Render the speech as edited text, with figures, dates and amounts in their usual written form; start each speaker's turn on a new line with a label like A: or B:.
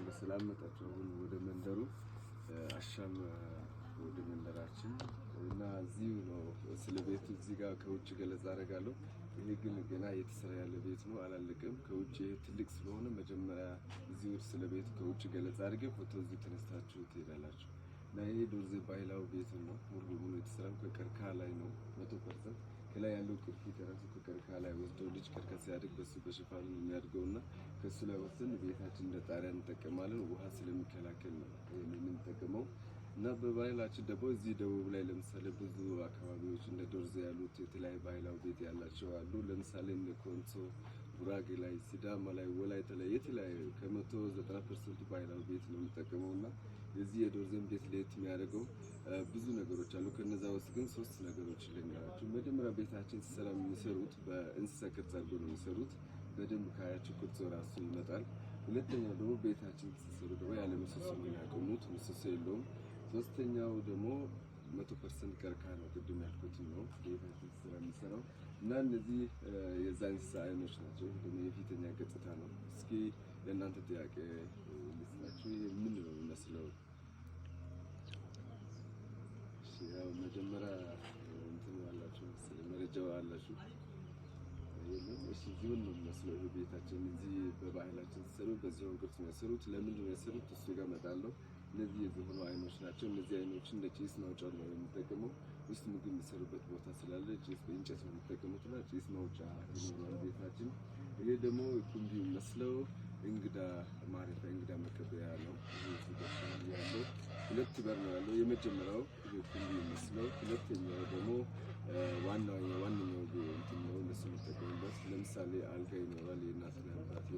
A: በሰላም መጣችሁ አሁን ወደ መንደሩ አሻም ወደ መንደራችን እና እዚሁ ነው። ስለ ቤቱ እዚህ ጋር ከውጭ ገለጻ አደርጋለሁ። ይሄ ግን ገና እየተሰራ ያለ ቤት ነው፣ አላለቀም። ከውጭ ይሄ ትልቅ ስለሆነ መጀመሪያ እዚሁ ስለ ቤቱ ከውጭ ገለጻ አድርጌ ፎቶ እዚሁ ተነስታችሁ ትሄዳላችሁ። እና ይሄ ዶርዜ ባህላዊ ቤት ነው። ሙሉ በሙሉ የተሰራው ከቀርከሃ ላይ ነው። 100% ከላይ ያለው ቅርፊት የራሱ ከቀርከሃ ላይ ወስደው ልጅ ቀርከሃ ሲያድግ በሱ በሽፋኑ የሚያድገው እና ከሱ ላይ ወስደን ቤታችን እንደ ጣሪያ እንጠቀማለን። ውሃ ስለሚከላከል ነው ይሄን የምንጠቀመው። እና በባህላችን ደግሞ እዚህ ደቡብ ላይ ለምሳሌ ብዙ አካባቢዎች እንደ ዶርዜ ያሉት የተለያዩ ባህላዊ ቤት ያላቸው አሉ። ለምሳሌ እንደ ኮንሶ፣ ጉራጌ ላይ፣ ሲዳማ ላይ፣ ወላይታ ላይ የተለያዩ ከ190% ኡ ባህላዊ ቤት ነው የሚጠቀመው። እና የዚህ የዶርዜን ቤት ለየት የሚያደርገው ብዙ ነገሮች አሉ። ከነዛ ውስጥ ግን ሶስት ነገሮች ልንገራችሁ። መጀመሪያ ቤታችን ሲሰራ የሚሰሩት በእንስሳ ቅርጽ አድርጎ ነው የሚሰሩት። በደንብ ካያችሁ ቅርጹ ራሱ ይመጣል። ሁለተኛው ደግሞ ቤታችን ሲሰሩ ደግሞ ያለ ምሰሶ ነው የሚያቆሙት፣ ምሰሶ የለውም። ሶስተኛው ደግሞ 100% ቀርከሃ ነው፣ ቅድም ያልኩት ነው ቤታችን ሲሰራ የሚሰራው። እና እነዚህ የዛ እንስሳ አይኖች ናቸው። ይህ ደግሞ የፊተኛ ገጽታ ነው። እስኪ ለእናንተ ጥያቄ ልስጣችሁ። ይሄ ምን ነው የሚመስለው? እሺ፣ ያው መጀመሪያ እንትኑ አላችሁ መሰለኝ፣ መረጃው አላችሁ። የለም? እሺ፣ እዚሁን ነው የሚመስለው። ይሄ ቤታችን እዚህ በባህላችን ሲሰሩ በዚሁ ቅርጽ ነው የሰሩት። ለምንድን ነው የሰሩት? እሱ ጋር እመጣለሁ። እነዚህ የዝሆኑ አይኖች ናቸው። እነዚህ አይኖች እንደ ጭስ ማውጫ ነው የሚጠቀመው። ውስጥ ምግብ የሚሰሩበት ቦታ ስላለ ጭስ በእንጨት ነው የሚጠቀሙት እና ጭስ ማውጫ ይኖረዋል ቤታችን። ይሄ ደግሞ ኩምቢ የሚመስለው እንግዳ ማረፊያ፣ እንግዳ መቀበያ ነው። ይሄ እዚህ ጋር ያለው ሁለት በር ነው ያለው። የመጀመሪያው ይሄ ኩምቢ የሚመስለው፣ ሁለተኛው ደግሞ ዋናው ዋነኛው እንትን ነው እነሱ የሚጠቀሙበት። ለምሳሌ አልጋ ይኖራል፣ የእናትና አባት